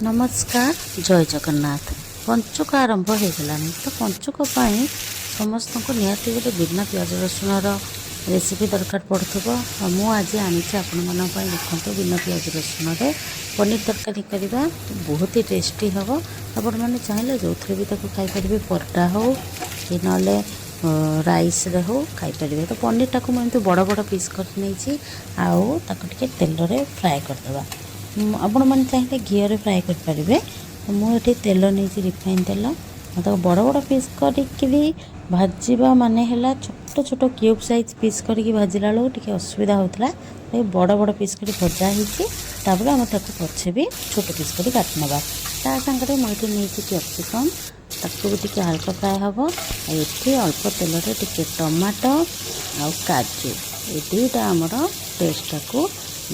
ନମସ୍କାର, ଜୟ ଜଗନ୍ନାଥ। ପଞ୍ଚୁକ ଆରମ୍ଭ ହେଇଗଲାଣି। ତ ପଞ୍ଚୁକ ପାଇଁ ସମସ୍ତଙ୍କୁ ନିହାତି ଗୋଟେ ବିନା ପିଆଜ ରସୁଣର ରେସିପି ଦରକାର ପଡ଼ୁଥିବ। ଆଉ ମୁଁ ଆଜି ଆଣିଛି ଆପଣମାନଙ୍କ ପାଇଁ। ଦେଖନ୍ତୁ, ବିନା ପିଆଜ ରସୁଣରେ ପନିର ତରକାରୀ କରିବା, ବହୁତ ହି ଟେଷ୍ଟି ହେବ। ଆପଣମାନେ ଚାହିଁଲେ ଯେଉଁଥିରେ ବି ତାକୁ ଖାଇପାରିବେ, ପରଟା ହେଉ କି ନହେଲେ ରାଇସ୍ରେ ହେଉ ଖାଇପାରିବେ। ତ ପନିରଟାକୁ ମୁଁ ଏମିତି ବଡ଼ ବଡ଼ ପିସ୍ କରି ନେଇଛି ଆଉ ତାକୁ ଟିକେ ତେଲରେ ଫ୍ରାଏ କରିଦେବା। ଆପଣମାନେ ଚାହିଁଲେ ଘିଅରେ ଫ୍ରାଏ କରିପାରିବେ। ତ ମୁଁ ଏଠି ତେଲ ନେଇଛି, ରିଫାଇନ୍ ତେଲ। ଆଉ ତାକୁ ବଡ଼ ବଡ଼ ପିସ୍ କରିକିରି ଭାଜିବା ମାନେ ହେଲା ଛୋଟ ଛୋଟ କ୍ୟୁବ୍ ସାଇଜ୍ ପିସ୍ କରିକି ଭାଜିଲା ବେଳକୁ ଟିକେ ଅସୁବିଧା ହେଉଥିଲା। ଏ ବଡ଼ ବଡ଼ ପିସ୍ କରି ଭଜା ହେଇଛି। ତାପରେ ଆମେ ତାକୁ ପଛେ ବି ଛୋଟ ପିସ୍ କରି କାଟି ନେବା। ତା ସାଙ୍ଗରେ ମୁଁ ଏଠି ନେଇଛି କ୍ୟାପ୍ସିକମ୍, ତାକୁ ବି ଟିକେ ହାଲକା ଫ୍ରାଏ ହେବ। ଆଉ ଏଠି ଅଳ୍ପ ତେଲରେ ଟିକେ ଟମାଟୋ ଆଉ କାଜୁ, ଏ ଦୁଇଟା ଆମର ଟେଷ୍ଟଟାକୁ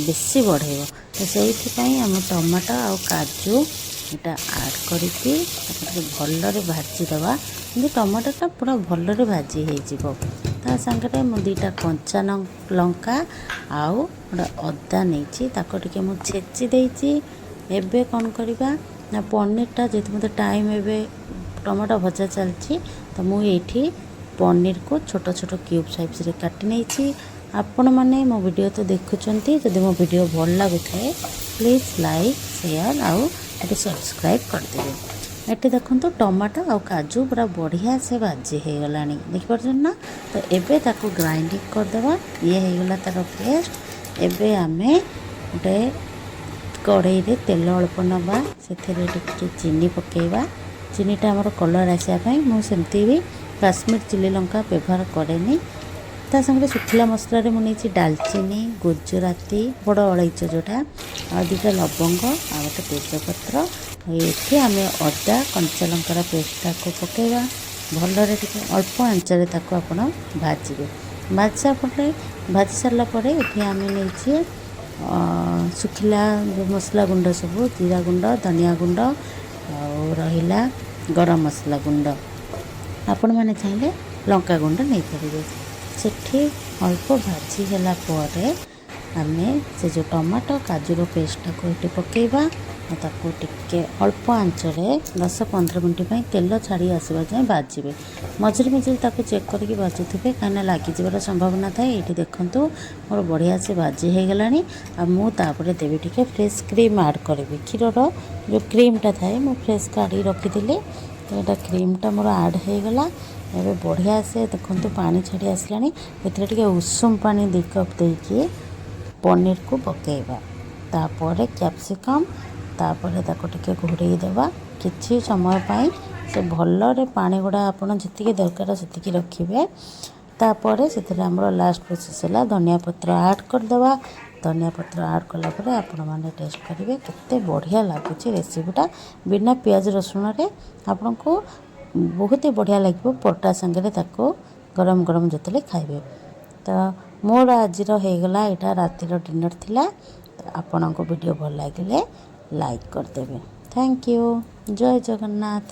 ବେଶୀ ବଢ଼େଇବ। ତ ସେଇଥିପାଇଁ ଆମ ଟମାଟୋ ଆଉ କାଜୁ ଏଇଟା ଆଡ଼୍ କରିକି ତାକୁ ଟିକେ ଭଲରେ ଭାଜିଦେବା, କିନ୍ତୁ ଟମାଟୋଟା ପୁରା ଭଲରେ ଭାଜି ହେଇଯିବ। ତା ସାଙ୍ଗରେ ମୁଁ ଦୁଇଟା କଞ୍ଚା ଲଙ୍କା ଆଉ ଗୋଟେ ଅଦା ନେଇଛି, ତାକୁ ଟିକେ ମୁଁ ଛେଚି ଦେଇଛି। ଏବେ କ'ଣ କରିବା ନା, ପନିରଟା ଯେହେତୁ ମୋତେ ଟାଇମ୍, ଏବେ ଟମାଟୋ ଭଜା ଚାଲିଛି, ତ ମୁଁ ଏଇଠି ପନିରକୁ ଛୋଟ ଛୋଟ କ୍ୟୁବ୍ ସାଇଜ୍ରେ କାଟି ନେଇଛି। ଆପଣମାନେ ମୋ ଭିଡ଼ିଓ ତ ଦେଖୁଛନ୍ତି, ଯଦି ମୋ ଭିଡ଼ିଓ ଭଲ ଲାଗୁଥାଏ, ପ୍ଲିଜ୍ ଲାଇକ୍, ସେୟାର ଆଉ ଏଠି ସବସ୍କ୍ରାଇବ୍ କରିଦେବେ। ଏଠି ଦେଖନ୍ତୁ, ଟମାଟୋ ଆଉ କାଜୁ ପୁରା ବଢ଼ିଆ ସେ ଭାଜି ହେଇଗଲାଣି, ଦେଖିପାରୁଛନ୍ତି ନା? ତ ଏବେ ତାକୁ ଗ୍ରାଇଣ୍ଡିଙ୍ଗ କରିଦେବା। ଇଏ ହେଇଗଲା ତା'ର ପେଷ୍ଟ। ଏବେ ଆମେ ଗୋଟେ କଡ଼େଇରେ ତେଲ ଅଳ୍ପ ନେବା, ସେଥିରେ ଟିକେ ଚିନି ପକାଇବା। ଚିନିଟା ଆମର କଲର୍ ଆସିବା ପାଇଁ। ମୁଁ ସେମିତି ବି କାଶ୍ମୀର ଚିଲି ଲଙ୍କା ବ୍ୟବହାର କରେନି। ତା ସାଙ୍ଗରେ ଶୁଖିଲା ମସଲାରେ ମୁଁ ନେଇଛି ଡାଲଚିନି, ଗୁଜୁରାତି, ବଡ଼ ଅଳେଇଚ ଯେଉଁଟା, ଆଉ ଦୁଇଟା ଲବଙ୍ଗ ଆଉ ଗୋଟେ ତେଜପତ୍ର। ଏଠି ଆମେ ଅଦା କଞ୍ଚା ଲଙ୍କାର ପେଷ୍ଟଟାକୁ ପକାଇବା। ଭଲରେ ଟିକେ ଅଳ୍ପ ଆଞ୍ଚରେ ତାକୁ ଆପଣ ଭାଜିବେ। ଭାଜି ପରେ, ଭାଜି ସାରିଲା ପରେ ଏଠି ଆମେ ନେଇଛେ ଶୁଖିଲା ଯେଉଁ ମସଲା ଗୁଣ୍ଡ ସବୁ, ଜିରା ଗୁଣ୍ଡ, ଧନିଆ ଗୁଣ୍ଡ ଆଉ ରହିଲା ଗରମ ମସଲା ଗୁଣ୍ଡ। ଆପଣମାନେ ଚାହିଁଲେ ଲଙ୍କା ଗୁଣ୍ଡ ନେଇପାରିବେ। ସେଠି ଅଳ୍ପ ଭାଜି ହେଲା ପରେ ଆମେ ସେ ଯେଉଁ ଟମାଟୋ କାଜୁର ପେଷ୍ଟଟାକୁ ଏଠି ପକାଇବା ଆଉ ତାକୁ ଟିକେ ଅଳ୍ପ ଆଞ୍ଚରେ 10-15 ମିନିଟ୍ ପାଇଁ ତେଲ ଛାଡ଼ି ଆସିବା ଯାଏଁ ଭାଜିବେ। ମଝିରେ ମଝିରେ ତାକୁ ଚେକ୍ କରିକି ଭାଜୁଥିବେ, କାହିଁକିନା ଲାଗିଯିବାର ସମ୍ଭାବନା ଥାଏ। ଏଇଠି ଦେଖନ୍ତୁ, ମୋର ବଢ଼ିଆ ସେ ଭାଜି ହେଇଗଲାଣି। ଆଉ ମୁଁ ତାପରେ ଦେବି ଟିକେ ଫ୍ରେଶ୍ କ୍ରିମ୍ ଆଡ଼୍ କରିବି। କ୍ଷୀରର ଯେଉଁ କ୍ରିମ୍ଟା ଥାଏ, ମୁଁ ଫ୍ରେଶ୍ କାଢ଼ି ରଖିଥିଲି। ତ ଏଇଟା କ୍ରିମ୍ଟା ମୋର ଆଡ଼୍ ହେଇଗଲା। ଏବେ ବଢ଼ିଆ ସେ ଦେଖନ୍ତୁ, ପାଣି ଛାଡ଼ି ଆସିଲାଣି। ଏଥିରେ ଟିକେ ଉଷୁମ ପାଣି 2 କପ୍ ଦେଇକି ପନିରକୁ ପକାଇବା, ତାପରେ କ୍ୟାପ୍ସିକମ୍, ତାପରେ ତାକୁ ଟିକେ ଘୋଡ଼େଇ ଦେବା କିଛି ସମୟ ପାଇଁ। ସେ ଭଲରେ ପାଣି ଗୁଡ଼ା ଆପଣ ଯେତିକି ଦରକାର ସେତିକି ରଖିବେ। ତାପରେ ସେଥିରେ ଆମର ଲାଷ୍ଟ ପ୍ରୋସେସ୍ ହେଲା ଧନିଆ ପତ୍ର ଆଡ଼୍ କରିଦେବା। ଧନିଆ ପତ୍ର ଆଡ଼୍ କଲା ପରେ ଆପଣମାନେ ଟେଷ୍ଟ କରିବେ କେତେ ବଢ଼ିଆ ଲାଗୁଛି ରେସିପିଟା। ବିନା ପିଆଜ ରସୁଣରେ ଆପଣଙ୍କୁ ବହୁତ ହି ବଢ଼ିଆ ଲାଗିବ ପରଟା ସାଙ୍ଗରେ ତାକୁ ଗରମ ଗରମ ଯେତେବେଳେ ଖାଇବେ। ତ ମୋର ଆଜିର ହେଇଗଲା, ଏଇଟା ରାତିର ଡିନର୍ ଥିଲା। ତ ଆପଣଙ୍କୁ ଭିଡ଼ିଓ ଭଲ ଲାଗିଲେ ଲାଇକ୍ କରିଦେବେ। Thank you, Jay Jagannath.